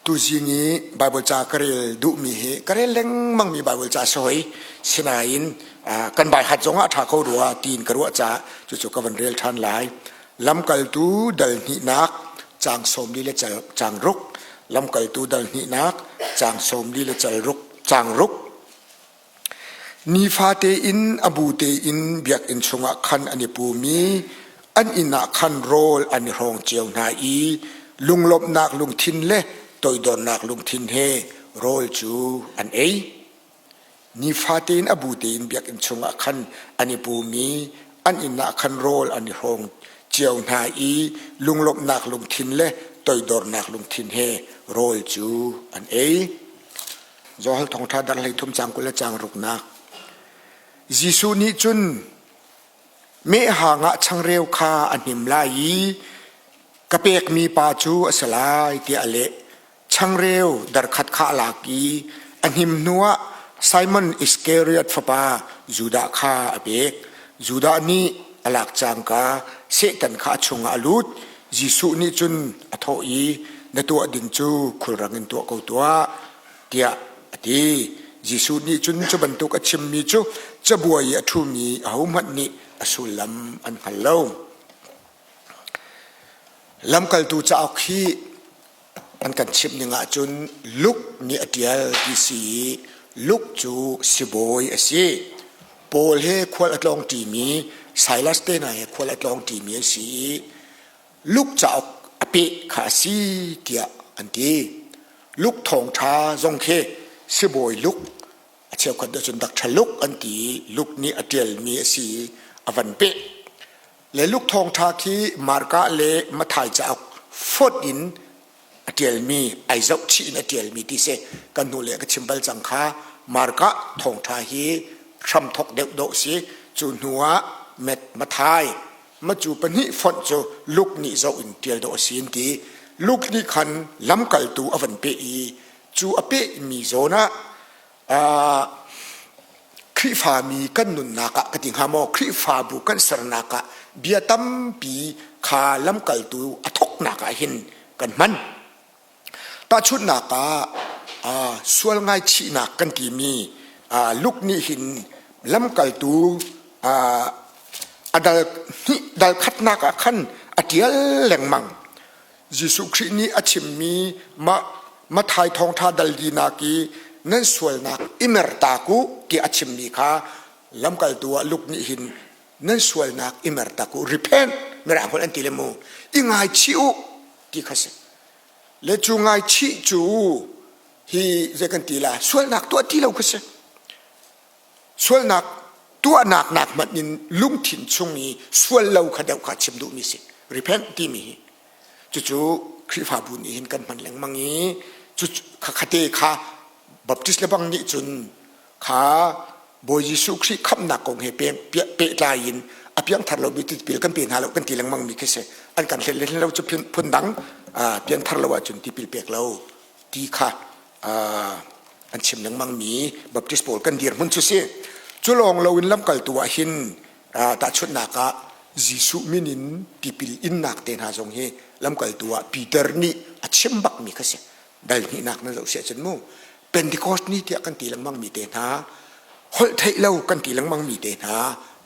Tuzing i Bible ca ka rel duhmi hi ka rel lengmangmi Bible ca si hoi. Sinain kan bai hat zongah a ṭha kho rua tiin ka ruah caah cucu ka van rel ṭhan lai. Lamkaltu dal hnihnak caang 40 le caang ruk. Lamkaltu dal hnihnak caang 40 le caang ruk. Nifate in a bu tein biakinn chungah khan an i pum i an inn ah khan rawl an i hrawng cio hna i lunglawmhnak lungthin le toidornak lungthin he rawl cu an ei. Nifate in a bu tein biakinn chungah khan an i pum i an inn ah khan rawl an i hrawng cio hna i lunglawmhnak lungthin le toidornak lungthin he rawl cu an ei. Joel thawngṭha dar 13 caang 20 le caang ruknak. Jesuh nih cun mehhang ah changreu kha a hnim lai i ka pekmi pa cu a si lai tiah a leh. Changreu darkhat kha a lak i a hnim hnuah Simon Iskariot fapa Judah kha a pek. Judah nih a lak cangka Satan kha a chungah a lut. Jesuh nih cun a thawh i na tuah ding cu khulrang in tuah ko tuah tiah a ti. Jesuh nih cun cu bantuk a chimmi cu cabuai i a ṭhumi ahohmanh nih a sullam an hngal lo. Lamkaltu cauk hi an kan chimh ning ahcun Luke nih a ṭial ti si i Luke cu sibawi a si. Paul he khual a tlawng ṭimi Silas te hna he khual a tlawng ṭimi an si i Luke cauk a peh kha a si tiah an ti. Luke thawngṭha zong khi sibawi Luke a cheukhat ahcun Doctor Luke an ti i Luke nih a ṭialmi a si i a van peh. Le Luke thawngṭha khi Marka le Matthai cauk fonh in a ṭialmi ai zohchih in a ṭialmi ti si kan hnu le ka chim bal cang kha Marka thawngṭha hi hramthok deuh dawh si cu hnu ah Matthai macu pahnih fonh cu Luke nih zoh in ṭial dawh a si an ti Luke nih khan lamkaltu a van peh i cu a pehmi zawn ah Khrihfami kan nunnak ah ka ti hnga maw Khrihfabu kan sernak ah bia tampi kha lamkaltu a thawknak ah hin kan hman. Tahchunhnak ah sual ngaichihnak kan timi Luke nih hin lamkaltu a dal hnih dal khatnak ah khan a ṭial lengmang. Jesuh Khrih nih a chimmi mah Matthai thawngṭha dal linak i nan sualnak i mertak u tiah a chimmi kha lamkaltu ah Luke nih hin nan sualnak i mertak u repent mirang holh an ti le mu i ngaichih u ti kha si le cu ngaichih cu hi zei kan ti la sualnak tuah ti lo kha si Sualnak tuahnak nak hmanh in lungthin chung i sual lo kha deuh kha chim duhmi si. Repent timi hi. Cucu Khrihfabu nih hin kan hman lengmang i cu khate kha Baptist le bang nih cun kha Bawi Jesuh Khrih khamhnak kong he pehtlai in a piangthar lomi tipil kan pe hna lo kan ti lengmang mi khi si. An kan hlel le lo cu phun dang pianthar lo ahcun tipil pek lo ti kha an chim lengmangmi Baptist pawl kan dirhmun cu si. Cu lawng loin lamkaltu ah hin tahchunhnak ah Jesuh min in tipil innak te hna zong hi lamkaltu ah Peter nih a chim bakmi kha si. Dal hnihnak na zoh siah cun mu Pentecost ni tiah kan ti lengmangmi te hna holh theih lo kan ti lengmangmi te hna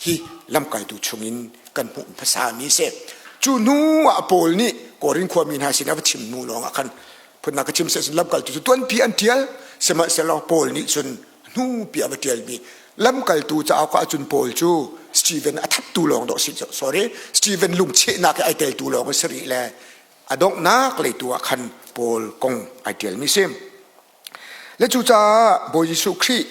hi lamkaltu chungin kan hmuh hmasami si. Cu hnu ah Paul nih Korin khuami hna sin a va chim hnu lawng ah khan phunnak ka chim seh lamkaltu cu tuanpi an ṭial sihmanhsehlaw Paul nih cun hnupi a va ṭialmi lamkaltu cauk ah cun Paul cu Stephen a thattu lawng dawh si sorry Stephen lungchehnak i ai teltu lawng a si rih le a donghnak lei tu ah khan Paul kong ai ṭialmi si le cucaah Bawi Jesuh Khrih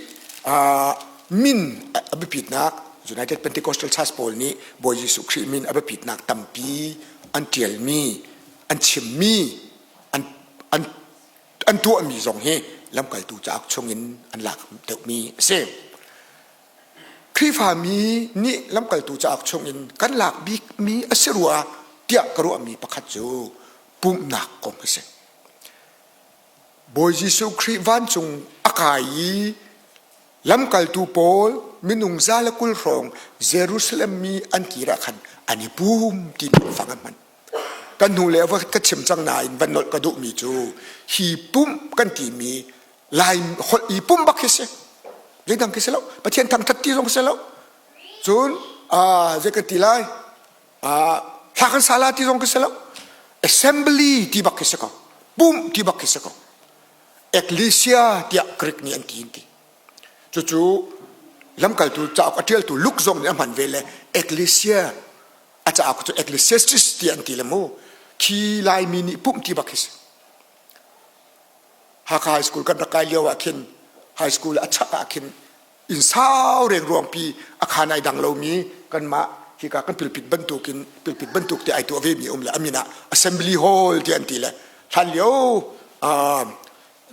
min a biapitnak United Pentecostal Church pawl nih Bawi Jesuh Khrih min a biapitnak tampi an ṭialmi an chimmi an, an, an tuahmi zong hi lamkaltu cauk chungin an lak deuhmi a si. Khrihfami nih lamkaltu cauk chungin kan lak bikmi a si rua tiah ka ruahmi pakhat cu pumhnak kong a si. Bawi Jesuh Khrih vancung a kai i lamkaltu pawl minung 120 hrawng Jerusalem mi an kir ah khan an i pum timi fang an hman. Kan hnu le va ka chim cang nain van nolh ka duhmi cu hi pumh kan timi Lai holh i pumh bak hi si. Zeidang khi si lo. Pathian thangthat ti zong si lo. Cun zei kan ti lai? Thla kan sa la ti zong khi si lo. Assembly ti bak khi si ko. Pumh ti bak khi si ko. Ecclesia tiah Greek nih an ti in ti. Cucu lamkaltu cauk a ṭialtu Luke zong nih a hman ve le Ecclesia a cauk cu Ecclesiastes ti an ti le mu. Khi Laimi nih pumh ti bak hi si. Hakha High School kan rak kai lio ah khin high school a chak ah khin inn sau rengruangpi a khaan ai dang lomi kanmah hika kan pilpit bantukin pilpit bantuk te ai tuah ve mi um le amin ah assembly hall ti an ti le hlan lio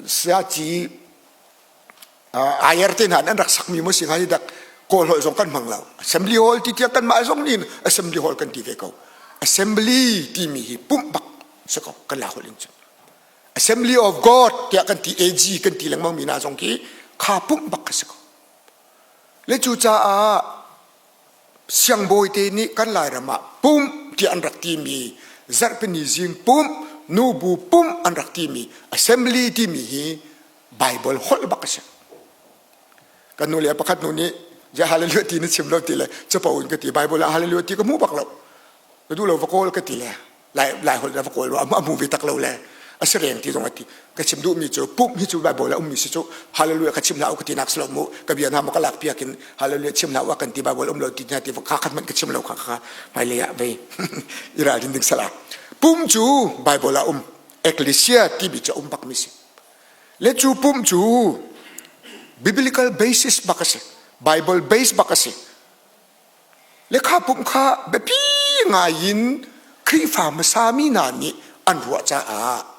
sayaci ayer te hna an rak sakmi mo si hnga hi dak kawl holh zong kan hmang lo assembly hall ti tiang kanmah zong nih assembly hall kan ti ve ko assembly timi hi pumh bak si ko kan la holh in cun Assembly of God tiah kan ti AG kan ti lengmang mi hna zong khi kha pumh bak ka si ko. Le cucaah siangbawi te nih kan Lairam ah pumh tiah an rak timi zarhpini zing pumh nubu pumh an rak timi assembly timi hi Bible holh bak a si. Kan nu le pakhat nu nih ja hallelujah ti na chim lo ti le capo in ka ti Bible ah hallelujah ti ka hmu bak lo. Ka duh lo va kawl ka ti le lai lai holh va kawl a hmu ve tak lo le a si reng ti zong a ti ka chim duhmi cu pumh hi cu Bible a ummi si cu hallelujah ka chim hlah u ka ti nak si lo mu ka bia hna ma ka lak piak in hallelujah chim hlah u kan ti Bible um lo ti hna ti kha khat hmanh ka chim lo kha kha hmailei ah vei i ralrin ding sala pum cu Bible ah um ecclesia timi cu um bak mi si le cu pum cu biblical basis bak a si Bible base bak a si Lekha pumh kha biapi ngai in Khrihfa hmasa mi hna nih an ruah caah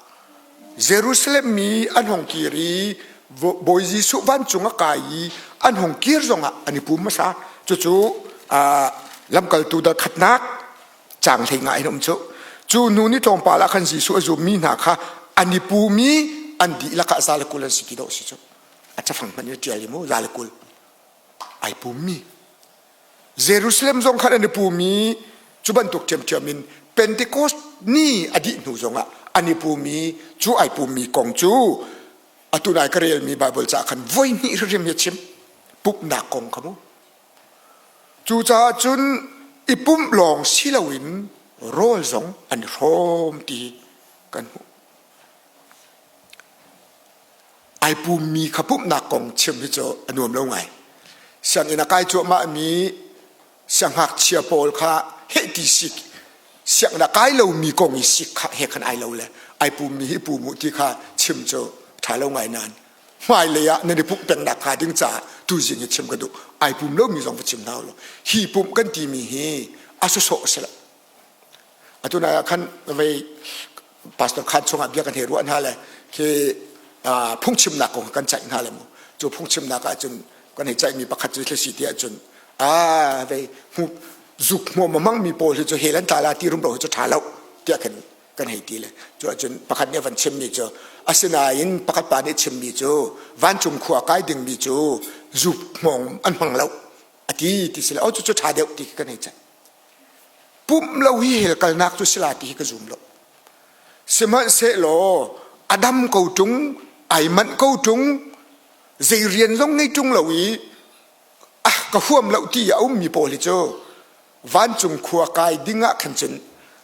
Jerusalem mi an hung kir i Bawi Jesuh vancung a kai i an hung kir zongah an i pum hmasa. Cucu lamkaltu dal khatnak caang hlei nga in um cu. Cu hnu ni tlawmpal ah khan Jesuh a zummi hna kha an i pum i an dihlak ah za le 20 an si ti dawh a si cu. A cafang hmanh in a ṭial i mu za le 20. Ai pummi. Jerusalem zong khan an i pum i cu bantuk ṭhiamṭhiam in Pentecost ni a dih hnu zongah an i pum i cu ai pummi kong cu atu nai ka relmi Baibal ca khan voi hnih hrimhrim hi a chim pumhnak kong kha mu. Cucaah cun i pumh lawng si loin rawl zong an i hrawm ti kan hmuh. Ai pummi kha pumhnak kong chim hi cu a nuam lo ngai. Sianginn a kai cuahmahmi siangngakchia pawl kha heh ti sik sianginn a kai lomi kong i sik kha he khan ai lo le ai pummi hi pum u ti kha chim cu ṭha lo ngai nain hmailei ah nan i pumh pengnak hnga ding caah tuzing hi chim ka duh. Ai pum lomi zong va chim hna u law hi pumh kan timi hi a sawsawh a si lo. Atu nai ah khan vei pastor khan chungah bia kan hei ruah hna le khi phungchimnak kong kan ceih hna le mu cu phungchimnak ah cun kan hei ceihmi pakhat cu si ti ahcun a vei zuk hmuam a hmangmi pawl hi cu hel an tla la ti rumro hi cu ṭha lo tiah kan kan hei ti le cu ahcun pakhat nih a van chimmi cu asinain pakhat pa nih chimmi cu vancung khua kai dingmi cu zuk hmawng an hmang lo a ti ti si le oh cu cu ṭha deuh ti kan hei ceih Pumh lo hi hell kalnak cu si la ti hi ka zum lo. Sihmanhsehlaw a dam ko ṭung, ai manh ko ṭung, zei rian zong ngei ṭung lo i ah ka huam lo ti a ummi pawl hi cu vancung khua kai ding ah khan cun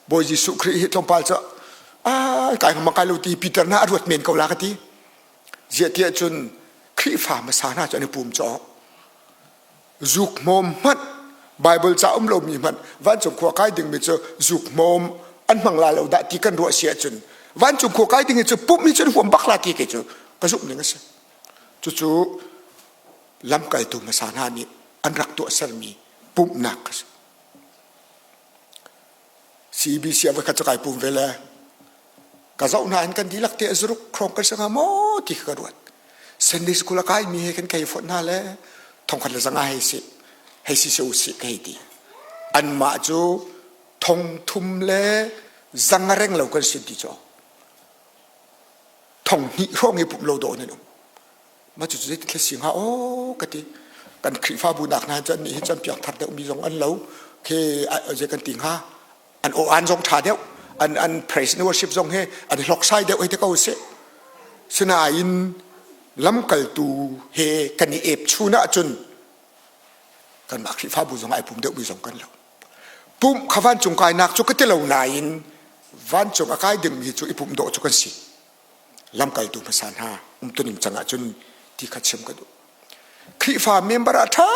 Bawi Jesuh Khrih hi tlawmpal cu ah kai hngam kai lo ti Peter hna a ruat men ko la ka ti. Ziah tiah cun Khrihfa hmasa hna cu an i pum cawk. Zukhmawm hmanh Baibal ca um lomi hmanh vancung khua kai dingmi cu zukhmawm an hmang la lo dah ti kan ruah si ahcun vancung khua kai ding hi cu pumh hi cu huam bak la ti kei cu ka zumh ning a si. Cucu lamkaltu hmasa hna nih an rak tuahsermi pumhnak a si. CBC a voikhat cu kai pum ve le ka zoh hna in kan dihlak te zuruk hrawng kan si hnga maw ti ka ruat. Sunday school a kaimi he kan kei fawt hna le thongkhat le zanga hei si hei si se u sih ka hei ti. Anmah cu thong thum le zanga reng lo kan si ti cu thong hnih hrawng i pum lo dawh nan um. Mah cucu zeitin thil si hnga aw ka ti. Kan Khrihfabu nak hna cu annih hi cawnpiak thar deuhmi zong an lo. Khi zei kan ti hnga? An aw-an zong ṭha deuh. An an praise and worship zong hi an hlok sai deuh hei ti ko sih. Sinain lamkaltu he kan i ep chun ahcun kanmah Khrihfabu zong ai pum deuhmi zong kan lo. Pumh kha vancung kainak cu ka ti lo nain vancung a kai dingmi cu i pumh dawh cu kan si. Lamkaltu hmasa hna umtuning cang ahcun ti kha chim ka duh. Khrihfa member ah ṭha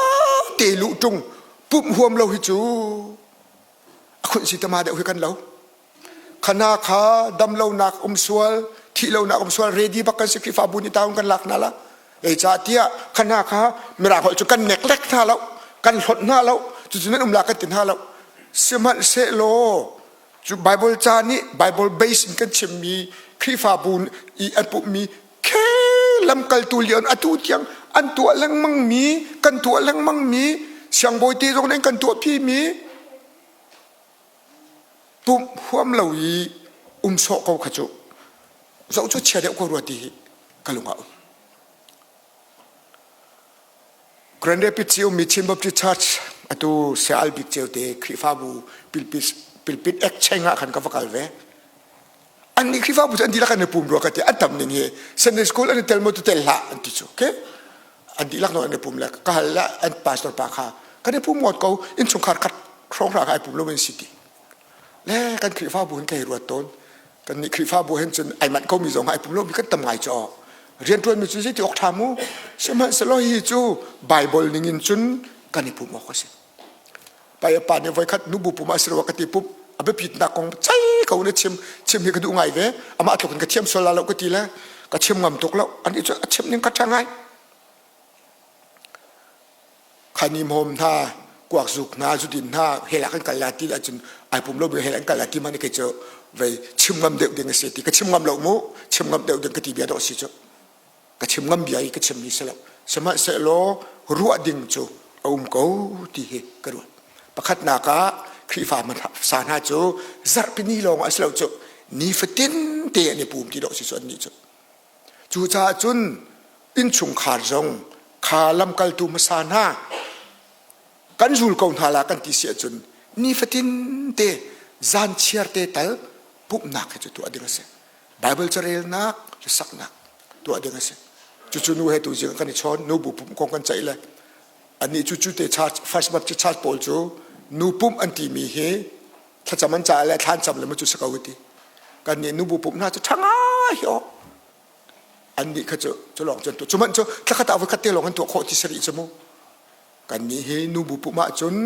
te luh ṭung pumh huam lo hi cu a khunh si tama deuh hi kan lo. Khana kha damlonak um sual, thihlonak um sual ready bak kan si Khrihfabu nih taun kan lak hna la. Zeicahtiah khana kha mirang holh cu kan neklek hna lo, kan hlonh hna lo, cucu nan um la kan ti hna lo. Sihmanhsehlaw cu Bible ca nih Bible base in kan chimmi Khrihfabu i an pumhmi khe lamkaltu lian atu tiang an tuah lengmangmi kan tuah lengmangmi siangbawi te zong nih an kan tuahpi mi pumh huam lo i um sawh ko kha cu zoh cu chia deuh ko rua ti hi ka lung ah um. Grand Rapids i ummi Chin Baptist Church atu Seal Bik Ceu te Khrihfabu pilpit pilpit exchange ah khan ka va kal ve. An nih Khrihfabu cu an dihlak an i pum rua ka ti an tam ning hi Sunday school an i tel maw tu tel hlah an ti cu okay an dihlak nawn an i pum le ka hal la an pastor pa kha kan i pum ngawt ko innchungkhar khat hrawng hra kha ai pum lo in si ti le kan Khrihfabu hin ka hei ruat tawn kan nih Khrihfabu hin cun ai manh komi zong ai pum lomi kan tam ngai caw rianṭuanmi cu zeiti awk ṭha mu sihmanhsehlaw hi cu Bible ning in cun kan i pum awk a si pa pa nih voikhat nubu pum ah sirawa ka ti pup a biapitnak kong cei ko na chim chim hi ka duh ngai ve amah tluk in ka thiam sual la lo ka ti le ka chim ngam tuk lo ani cu a chim ning ka ṭha ngai Khanim hom hna, kuakzuk hna, zudin hna hell ah kan kal la ti ahcun ai pum lo mi hell an kal la ti man kei cu vei chim ngam deuh ding a si ti ka chim ngam lo mu chim ngam deuh ding ka ti bia dawh si cu ka chim ngam bia i ka chim mi si lo sihmanhsehlaw ruah ding cu a um ko ti hi ka ruat pakhatnak ah Khrihfa hmasa hna cu zarhpini lawng ah si lo cu nifatin te an i pum ti dawh si cu annih cu Cucaah cun innchungkhar zong kha lamkaltu hmasa hna kan zul ko hna la kan ti si ahcun nifatin te zan chiar te tal pumhnak hi cu tuah ding a si. Bible carelnak hlasaknak tuah ding a si. Cucu nu he tu zing kan i chawn nu bu pumh kong kan ceih le annih cu cu te church First Baptist Church pawl cu nu pumh an timi hi thlacam an caah le thlan cam le mu cu si ko ti kan nih nubu pumh hna cu ṭha ngai hi aw an nih kha cu cu lawng cun cu manh cu thlakhat ah voikhat te lawng an tuah khawh ti sari cu mu kan nih hi nubu pumh ah cun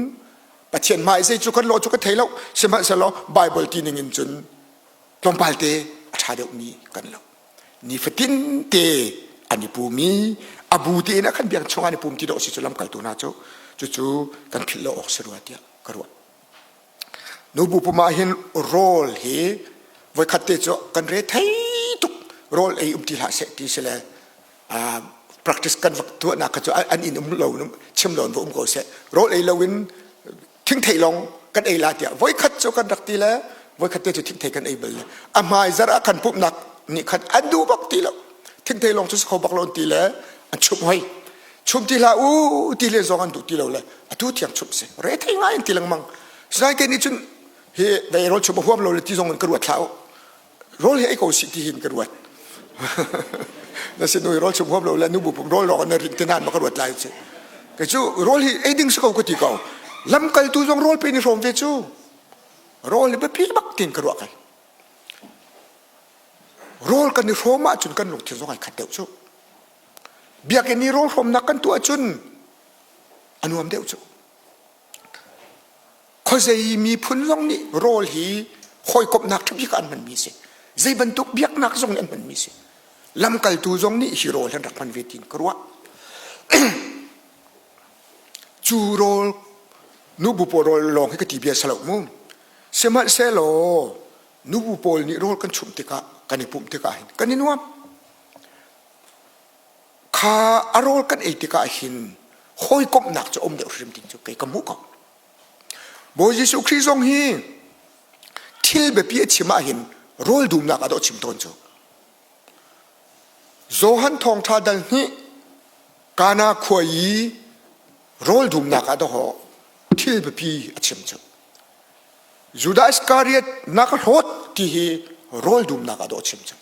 Pathian hmai zei cu kan lawh cu ka thei lo sihmanhsehlaw Bible ti ning in cun tlawmpal te a ṭha deuhmi kan lo nifatin te an i pumi a bu te in a khan biang chung an i pum ti dawh si cu lamkaltu hna cu cucu kan philh lo awk si rua tiah ka ruah Nubu pum ah hin rawl hi voikhat te cu kan re thei tuk rawl ei um ti hlah seh ti si le practice kan vak tuahnak kha cu an inn um lo chim lo in va um ko seh rawl ei lo in thingthei lawng kan ei la tiah voikhat cu kan rak ti le voikhat te cu thingthei kan ei bal le a hmai zarh ah kan pumhnak nih khan an duh bak ti lo thingthei lawng cu si kho bak lo an ti le an chumh hoi chum ti hlah u ti le zong an duh ti lo le atu thiang chumh si re thei ngai an ti lengmang sinai ke nih cun hi dei rawl chum a huam lo le ti zong in ka ruat hlah u rawl hi ei ko si ti hin ka ruat na sin ui rawl chum huam lo le nu bu pum rawl rawk na rin te nan ma ka ruat lai si ke cu rawl hi ei ding si ko ka ti ko lamkaltu zong rawl pe ni hrawm ve cu rawl hi biapi bak tin ka ruah kai rawl kan i hrawm ahcun kan lungthin zong ai khat deuh cu Biakinn i rawlhrawmnak kan tuah cun a nuam deuh cu. Khuazei miphun zong nih rawl hi hawikomhnak ṭha bik ah an hmanmi a si. Zei bantuk biaknak zong nih an hmanmi a si. Lamkaltu zong nih hi rawl an rak hman ve tiin ka ruah. Cu rawl nubu pawl rawl lawng hi ka ti bia si lo mu. Sihmanhsehlaw nubu pawl nih rawl kan chumh tikah kan i pumh tikah hin kan i nuam. Kha a rawl kan ei tikah hin hawikomhnak cu a um deuh hrim ding cu kei ka hmuh ko. Bawi Jesuh Khrih zong hi thil biapi a chim ah hin rawl dumnak a dawh chim tawn cu. Johan thawngṭha dal hnih Kana khua i rawl dumnak ah dawh thil biapi a chim cu. Judah Iskariot na ka hlawt. ti hi rawl dumnak ah dawh chim cu.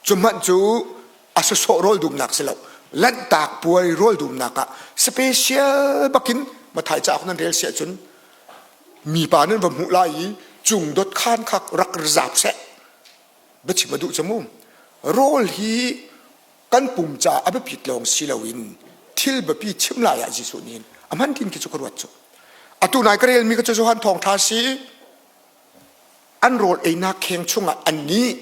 Cu hmanh cu a sawsawh rawl dumnak si lo. Lanhtak puai rawl dumnak ah special bakin Mathai cauk nan rel si ahcun mipa nan va hmuh lai i cung dot khan kha rak zap seh. Biachim a duh cu mu. Rawl hi kan pum ca a biapit lawng si loin thil biapi chim lai ah Jesuh nih a hman tin khi cu ka ruat cu. Atu nai ka relmi ka cu Johan thawngṭha si an rawl einak kheng chungah annih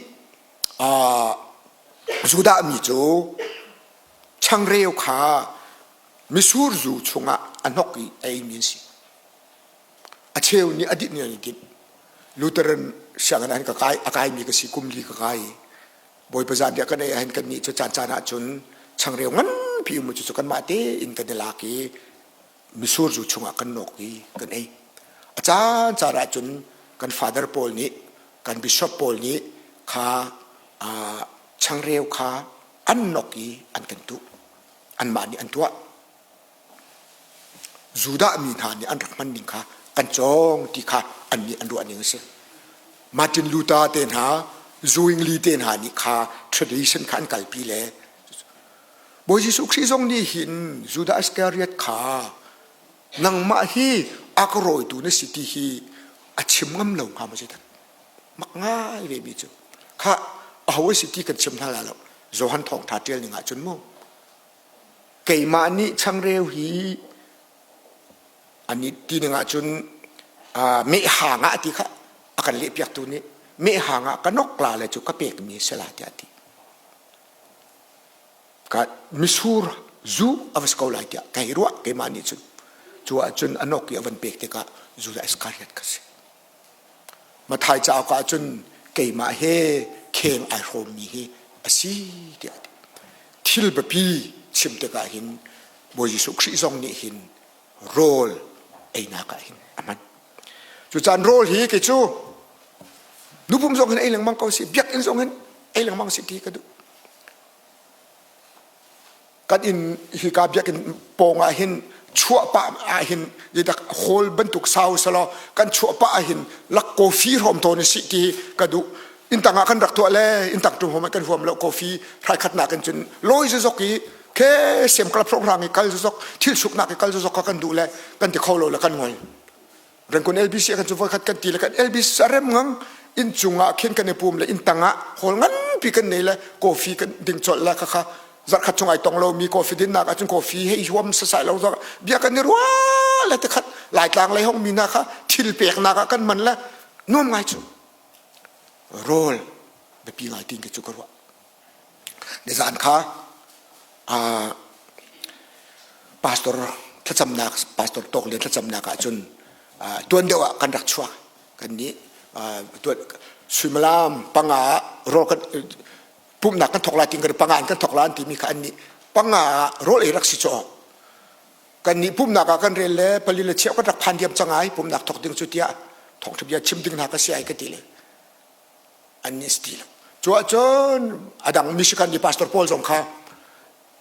Judah mi cu changreu kha misur zu chungah a hnok i a eimi an si. A cheu nih a dinh an i dinh. Lutheran sianginn ah ka kai a kaimi ka si kum li ka kai. Bawipa zanriah kan ei ahhin kannih cu caan caan ahcun changreu nganpi um cu kanmah tein kan i lak i misur zu chungah kan nawk i kan ei. A caan caan ahcun kan father pawl nih kan bishop pawl nih kha changreu kha an nok i an kan tuh. Anmah nih an tuah. Judah mi hna nih an rak hman ning kha kan cawng ti kha annih an ruah ning a si. Martin Luther te hna, Zwingli te hna nih kha tradition kha an kalpi le Bawi Jesuh Khrih zong nih hin Judah Iscariot kha nangmah hi a ka rawitu na si ti hi a chim ngam lo hnga maw zeidah mak ngai ve mi cu kha aho a si ti kan chim hna la lo Johan thawngtha ṭial ning ah cun mu keimah nih changreu hi an i ti ning ahcun mehhang ah ti kha a kan lehpiaktu nih mehhang ah ka nok la le cu ka pekmi a si la tiah a ti. Ka misur zu a va si ko lai tiah ka hei ruah keimah nih cun cu ahcun a nok i a van pek tikah Judas Iscariot ka si. Mathai cauk ah cun keimah he kheng ai hrawmmi hi a si tiah a ti. Thil biapi chim tikah hin Bawi Jesuh Khrih zong nih hin rawl einak ah hin a hman. Cucaan rawl hi kei cu nupum zong hin ei lengmang ko si, biakinn zong hin ei lengmang si ti ka duh. Kan inn hika biakinn pawng ah hin chuah pah ah hin zeidak hall bantuk sau selaw kan chuah pah ah hin lak coffee hrawm tawn si ti ka duh. Inntang ah kan rak tuah le inntang tum hom kan huam lo coffee hrai khat nak in cun lawi zazok i khe sem kala program i kal zazok thil suk nak i kal zazok kha kan duh le kan ti kho lo le kan ngol. Rangoon LBC kan cu voikhat kan ti le kan LBC a rem ngang inn cungah khin kan i pum le inn tangah hall nganpi kan nei le coffee kan ding colh le khakha zarkhat chung ai tong lomi coffee dinnak ahcun coffee hei huam sasai lo zong bia kan i ruah le tikhat laitlang lei hong mi hna kha thil peknak ah kan man le nuam ngai cu rawl biapi ngai tin ke cu ka ruah Nizan kha pastor thlacamnak pastor Tawk Lian thlacamnak ah cun tuan deuh ah kan rak chuak kan nih suimilam panga ah rawl kan pumhnak kan thawk lai tin kan panga in kan thawk lai an timi kha an nih panga ah rawl ei rak si caw kan nih pumhnak ah kan rel le pali le cheu kan rak phan diam cang ai pumhnak thawk ding cu tiah thawngṭha bia chim ding hna ka si ai ka ti le an nih si ti lo. Cu ahcun a dang Michigan i pastor pawl zong kha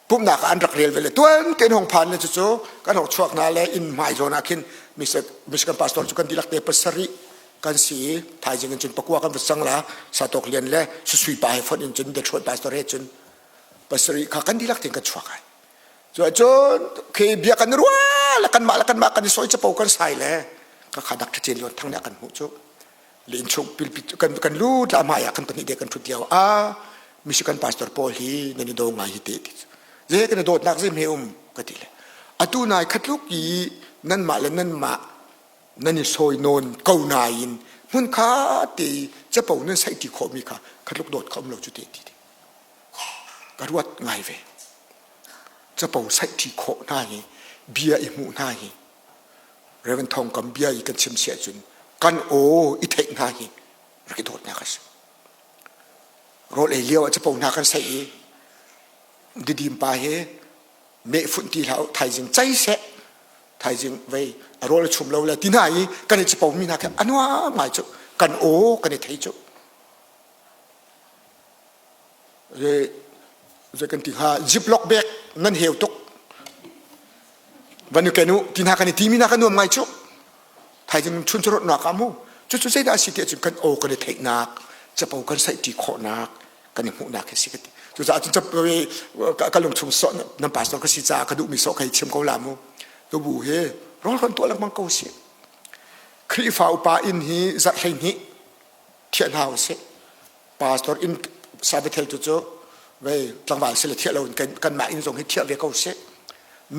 pumhnak ah an rak rel ve le tuan tein hong phan le cucu kan hong chuak hna le inn hmai zawn ah khin Michigan pastor cu kan dihlak te pasarih kan si i thaizing in cun pakua kan va cang la Satok Lian le Susui pa he fonh in cun Detroit pastor he cun pasarih kha kan dihlak tein kan chuak ai. Cu ahcun khi bia kan rua le kanmah le kanmah kan i sawi capo kan sai le ka kha dak ṭhacin lawn thang nih a kan hmuh cu le innchung pilpi kan kan lut la hmai ah kan pahnih te kan thut lio ah Michigan pastor pawl hi nan i do ngai hi te ti ze kan i dawtnak ze hme um ka ti le atu nai khatluk i nanmah le nanmah nan i sawi nawn ko nain hmun kha te capo nan saih ti khawh mi kha khatluk dawt kha um lo cu te ti ka ruat ngai ve capo saih ṭi khawh hna hi bia i hmuh hna hi Reverend Thawng Kam bia i kan chim si ahcun kan aw i theih hna hi rak i dawtnak a si. Rawl ei lio ah capo hna kan saih i didim pa he meh funh ti hlah thaizing cei seh thaizing vei a rawl a chum lo le ti hna i kan i capo mi hna khi a nuam ngai cu kan aw kan i thei cu zei kan ti hnga ziplock bag nan heu tuk van u ken u ti hna kan i timi hna kan nuam ngai cu thaizing chun churot nak ah mu. Cucu zeidah a si ti ahcun kan aw kan i theihnak, capo kan saihṭi khawhnak, kan i hmuhnak hi si ka ti. Cucaah cun ka lungchung sawh nan pastor ka si caah ka duhmi sawh ka i chim ko la mu. Tubu hi rawl kan tuah lengmang ko si. Khrihfa upa inn hi zarh 12 thiah hna usih. Pastor inn Sabbathel tu cu vei tlangval si le thiah lo in kanmah inn zong hi thiah ve ko sih.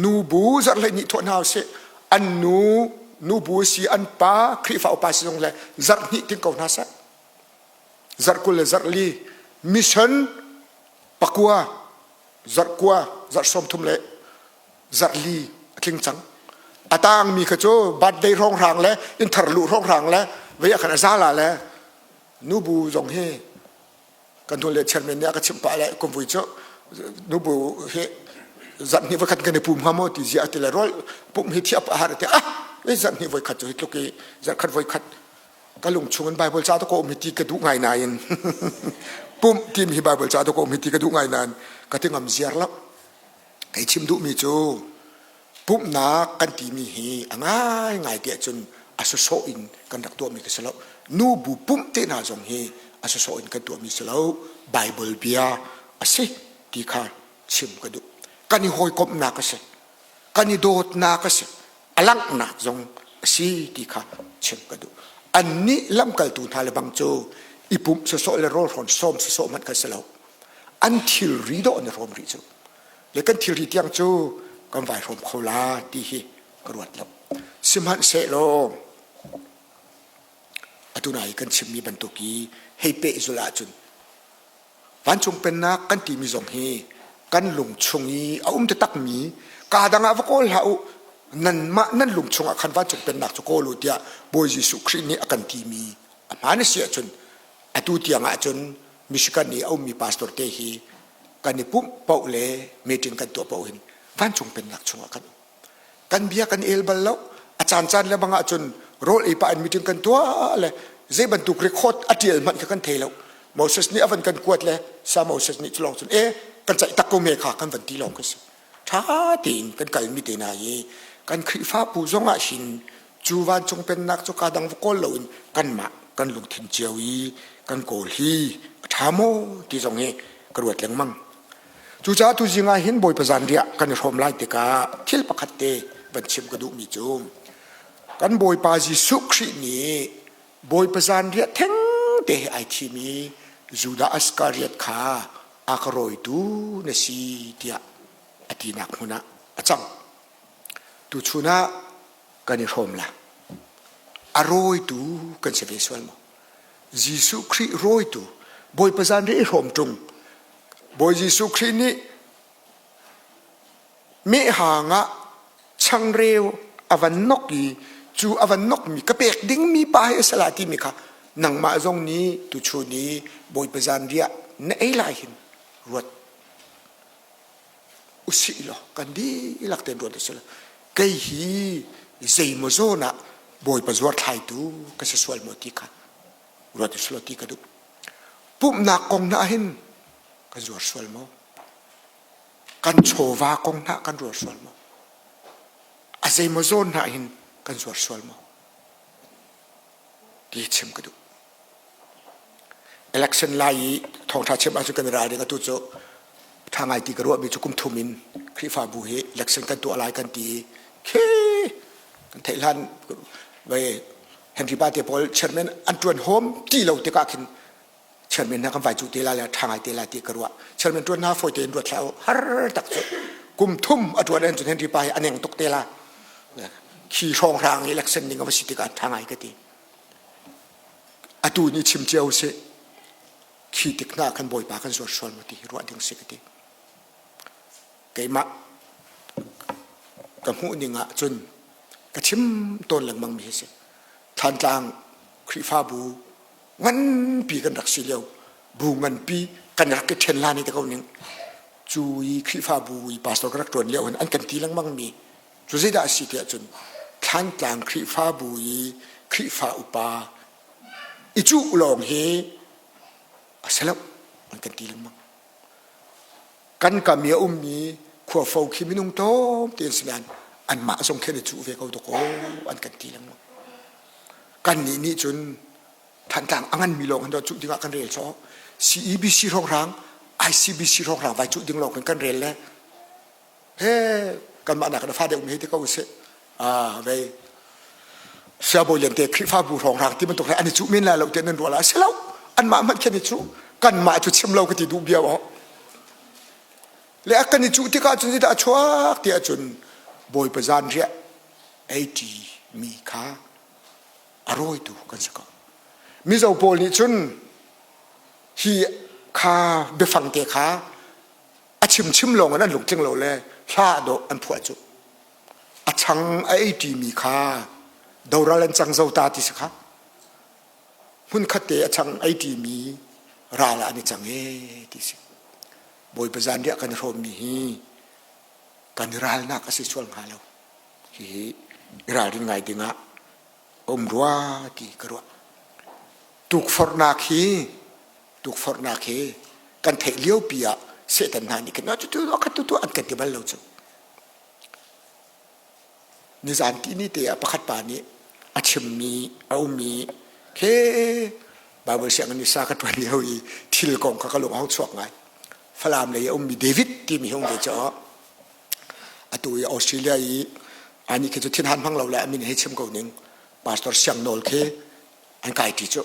Nubu zarh 12 thuah hna usih. An nu nubu si an pa Khrihfa upa si zong le zarh hnih ting ko hna seh. Zarh 20 le zarh li mission pakua zarh kua zarh 30 le zarh li a tling cang. A tangmi kha cu birthday hrawnghrang le innthar luh hrawnghrang le vei ah khan a zala le nubu zong hi kan hnu le chairman nih a ka chimh pah le kumvui cu nubu hi zarh hnih voikhat kan i pum hnga maw ti zia ti le rawl pumh hi thiah pah har ti ah i zarh hnih voikhat cu hi tluk i zarh khat voikhat ka lung chung in Bible ca to ko um hi ti ka duh ngai nain pumh tim hi Bible ca to ko um hi ti ka duh ngai nain ka ti ngam ziar lo Kei chim duhmi cu pumhnak kan timi hi a ngaingai tiah cun a sawsawh in kan rak tuahmi ka si lo. Nubu pumh te hna zong hi a sawsawh in kan tuahmi si lo. Bible bia a si ti kha chim ka duh. Kan i hawikomhnak a si. Kan i dawtnak a si. A langhnak zong a si ti kha chim ka duh. Annih lamkaltu hna le bang cu i pumh sawsawh le rawlhrawn sawm sawsawh hmanh kha si lo. An thilri dawh an i hrawm rih cu. Le kan thilri tiang cu kan vai hrawm kho la ti hi ka ruat lo. Sihmanhsehlaw atu nai kan chimmi bantuk i hei pehzulh ahcun vancung pennak kan timi zong hi kan lung chung i a um taktakmi kaa dang ah va kawl hlah u nanmah nan lung chungah khan vancung pennak cu kawl u tiah Bawi Jesuh Khrih nih a kan timi a hmaan a si ahcun atu tiang ahcun Michigan i a ummi pastor te hi kan i pumh paoh le meeting kan tuah paoh hin vancung pennak chungah kan um. Kan bia kan el bal lo. A caan caan le bang ahcun rawl ei pah in meeting kan tuah le zei bantuk record a tial hmanh kha kan thei lo. Moses nih a van kan kuat le sa Moses nih cu lawng cun e kan caih tak ko me kha kan van ti lawng ka si. Ṭha tein kan kalmi te hna i kan Khrihfabu zong ah hin cu vancung pennak cu ka dang va kawl loin kanmah kan lungthin cio i kan kawl hi a ṭha maw ti zong hi ka ruat lengmang. Cucaah tuzing ah hin Bawipa zanriah kan i hrawm lai tikah thil pakhat te van chim ka duhmi cu kan Bawipa Jesuh Khrih nih Bawipa zanriah theng te he ai thim i Judah Iskariot kha a ka rawitu na si tiah a tinak hmun ah a cang. Tuchun ah kan i hrawm la. A rawitu kan si ve sual maw? Jesuh Khrih rawitu Bawipa zanriah i hrawm ṭung. Bawi Jesuh Khrih nih mehhang ah changreu a van nok i cu a van nokmi ka pek dingmi pa hi a si lai timi kha nangmah zong nih tuchun i Bawipa zanriah na ei lai hin ruat usih law kan dihlak tein ruat usih law kei hi zeimaw zawn ah Bawipa zuar thlaitu ka si sual maw ti kha ruat usih law ti ka duh. Pumhnak kong hna hin kan zuar sual maw? Kan chawva kong hna kan ruat sual maw? A zeimaw zawn hna hin kan zuar sual maw? Ti chim ka duh. Election lai i thawngṭha chim ahcun kan i ralring atu cu ṭha ngai ti ka ruahmi cu kum thum in Khrihfabu hi election kan tuah lai kan ti i khi kan theih hlan ve Henry Pa te pawl chairman an ṭuan hom ti lo tikah khin chairman hna kan vai cu te lai le ṭha ngai te lai ti ka ruah chairman ṭuan hna fawi tein ruat hlah u har tak cu kum thum a ṭuan an cun Henry Pa hi a neng tuk te la khi hrawnghrang election ning a va si tikah ṭha ngai ka ti atu ni chim cio sih khi tik hna kan bawipa kan zuar sual maw ti hi ruah ding si ka ti keimah ka hmuh ning ah cun ka chim tawn lengmang mi hi si Thlantlang Khrihfabu nganpi kan rak si lio bu nganpi kan rak i ṭhen hlan i te ko ning cu i Khrihfabu i pastor ka rak ṭuan lio hin an kan ti lengmang mi Cu zeidah a si tiah cun Thlantlang Khrihfabu i Khrihfa upa i cuh lawng hi a si lo an kan ti lengmang. Kan kam i a ummi khuafo khi minung tlawm te an si nain anmah zong khi an i cuh ve ko dawkaw an kan ti lengmang. Kannih nih cun Thantlang a nganmi lawng hin cuh dingah kan rel sawh. CEBC hrawnghrang, ICBC hrawnghrang vai cuh ding lawng khin kan rel le he kanmah nak in a fa deuhmi hei ti ko usih. Ah vei Siabawi Lian te Khrihfabu hrawnghrang ti bantuk he an i cuh men lai lo tiah nan ruah la si lo. Anmah hmanh khin i cuh. Kanmah cu chim lo ka ti duh bia aw. Le a kan i cuh tikah cun zeidah a chuak ti ahcun Bawipa zanriah ei ṭi mi kha a rawitu kan si ko. Mizo pawl nih cun hi kha biafang te kha a chimchim lawng in an lungtling lo le hla dawh an phuah cu. A chang a ei ṭimi kha doral an cang zo ta ti si kha. Hmunkhat te a chang ei ṭimi ral ah an i cang ee ti si. Bawipa zanriah kan i hrawmmi hi kan i ralnak a si sual hnga lo. Hihi i ralrin ngai dingah a um rua ti ka ruah. Tukforhnak hi tukforhnak hi kan theih liopi ah Satan hna nih khin tu tu khat tu tu an kan ti bal lo cu. Nizan ti ni te ah pakhat pa nih a chimmi a ummi he Bible sianginn i sa ka ṭuan lio i thil kong kha ka lung a hung chuak ngai. Falam lei a ummi David timi hi um ve cu atu i Australia i ani khi cu thinhan hmang lo le a min hei chim ko ning Pastor Siang Nawl khi an kai ṭi cu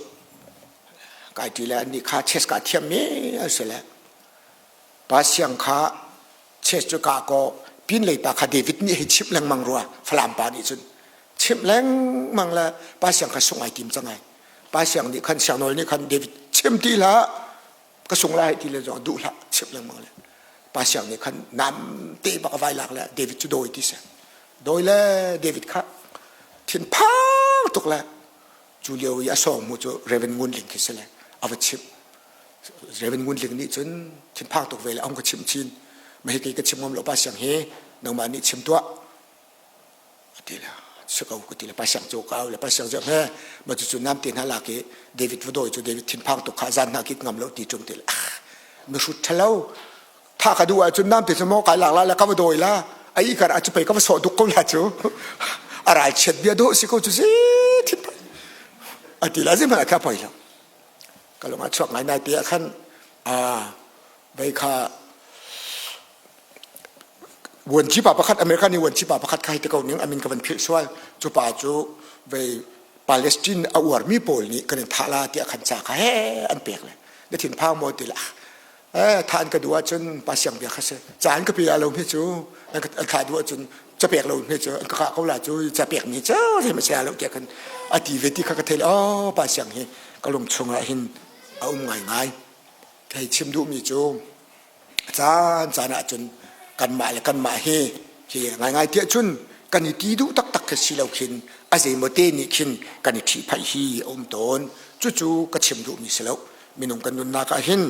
kai ṭi le annih kha chess ka thiammi an si le Pa Siang kha chess cu ka kaw pin lei pa kha David nih hei chimh lengmang rua Falam pa nih cun chimh lengmang le Pa Siang kha sung ai tim cang ai Pa Siang nih khan Siang Nawl nih khan David chim ti hlah ka sung lai ti le zong duh hlah chimh lengmang le Pa Siang nih khan nam te bak a vai lak le David cu dawi ti si dawi le David kha thin phang tuk le cu lio i a sawng mu cu Reverend Ngun Ling khi si le a va chimh Reverend Ngun Ling nih cun thinphang tuk ve le a hung ka chimh chin ma hi kei ka chim ngam lo Pa Siang hi nangmah nih chim tuah a ti le si ko ka ti le Pa Siang cu ka au le Pa Siang cu he ma cu cu nam te hna lak i David va dawi cu David thinphang tuk kha zan hna kit ngam lo ti ṭung ti le ah mihrut ṭhalo tha ka duh ahcun nam te cu maw kai lak la le ka va dawi la a i kar ah cu pei ka va sawh duk ko la cu a ral chiat bia dawh si ko cu si thinphang a ti la zeihmanh a kha poi lo ka lung ah chuak ngai nai te ah khan vei kha vuanci pa pakhat American i vuanci pa pakhat kha hei ti ko ning amin ka van philh sual cu pa cu vei Palestine a uarmi pawl nih kan in thah la tiah khan ca kha he an pek le na thin phang maw ti la eh tha an ka duh ahcun pa siang bia kha si ca an ka pe lo mi cu an thah duh ahcun ca pek lo mi cu an ka kah ko la cu ca pek mi cu zei ma sia lo tiah khan a ti ve ti kha ka thei oh pa siang hi ka lung chungah hin a um ngai ngai thei chim duh mi cu caan caan ah cun kanmah le kanmah hi hi ngaingai tiah cun kan i ti duh taktak khi si lo khin a zeimaw te nih khin kan i ṭhihphaih hi a um tawn cucu ka chim duhmi si lo minung kan nunnak ah hin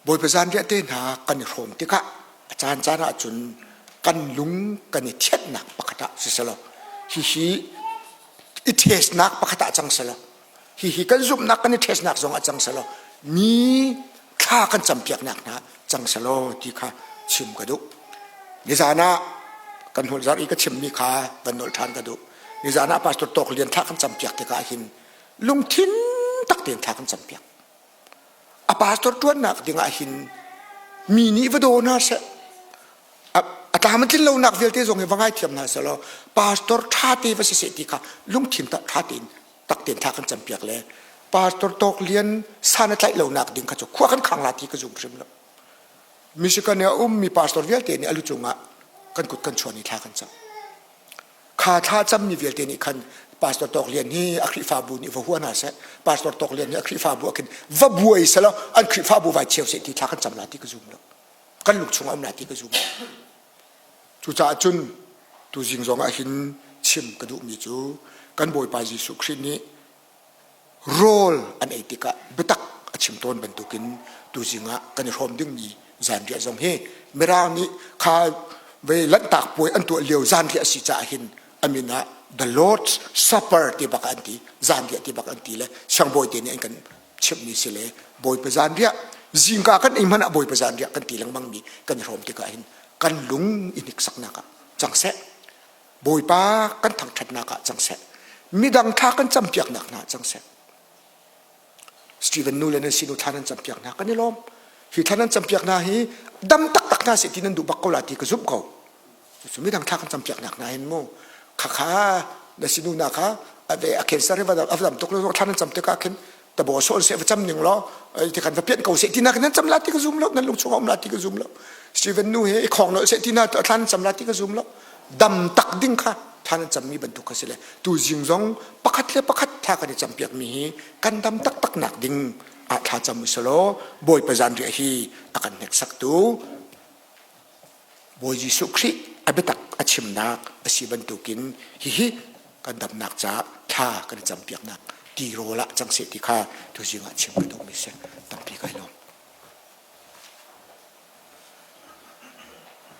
Bawipa zanriah te hna kan i hrawm tikah a caan caan ah cun kan lung kan i thianhnak pakhat ah si selaw hihi i ṭhesnak pakhat ah cang selaw hihi kan zumhnak kan i ṭhesnak zong ah cang selaw mi thla kan campiaknak hna cang selaw ti kha chim ka duh. Nizan ah kan hul zarh i ka chimmi kha van nolh ṭhan ka duh. Nizan ah Pastor Tawk Lian thla kan campiak tikah hin lungthin tak tein thla kan campiak. A pastor ṭuannak dingah hin mi nih va daw hna seh a tlam a tlin lonak vialte zong hi va ngaithiam hna seh law pastor ṭha te va si seh ti kha lungthin ṭha tein tak tein thla kan campiak le pastor Tawk Lian san a tlaih lonak ding kha cu khua kan khang la ti ka zum hrim lo. Michigan i a ummi pastor vialte nih a lu cungah kan kut kan chuan i thla kan cam. Kha thla cammi vialte nih khan Pastor Tawk Lian hi a Khrihfabu nih va hua hna seh, Pastor Tawk Lian hi a Khrihfabu ah khin va buai selaw an Khrihfabu vai cheu seh ti thla kan cam la ti ka zum lo. Kan lung chungah um la ti ka zum. Cucaah cun tuzing zong ah hin chim ka duhmi cu kan Bawipa Jesuh Khrih nih rawl an ei tikah biatak a chim tawn bantukin tuzing ah kan i hrawm dingmi zanriah zong hi Mirang nih kha ve lanhtak puai an tuah lio zanriah a si caah hin a min ah the Lord's Supper ti bak an ti zanriah ti bak an ti le siangbawi te nih an kan chimhmi si le Bawipa zanriah zingka kan ei hmanh ah Bawipa zanriah kan ti lengmang mi kan i hrawm tikah hin kan lung i hniksaknak ah cang seh Bawipa kan thangṭhatnak ah cang seh. Midang thla kan campiaknak hna cang seh. Stephen nu le nan sinu thla nan campiak hna kan i lawm. Hi thla nan campiak hna hi dam taktak hna seh ti nan duh bak ko la ti ka zumh ko. Cu midang thla kan campiak nak hna hin mu khakha na sinu na kha ave a cancer hi va dam tuk lo thla nan cam tikah khin tabo sol se va cam ning law ti kan va pian ko se ti na kan cam la ti ka zum lo nan lung chung um la ti ka zum lo Stephen nu he i khong lo se ti na thla nan cam la ti ka zum lo dam tak ding kha thla nan cam mi bantuk kha si le tu zing zong pakhat le pakhat thla kan i cam piak mi hi kan dam taktak nak ding ah thla cam usalaw Bawipa zanriah hi a kan hneksak tu Bawi Jesuh Khrih a biatak a chimnak a si bantukin hihi kan damnak caah thla kan i campiaknak tirawl ah cang seh ti kha tuzing ah chim ka duhmi si. Tampi kai lawm.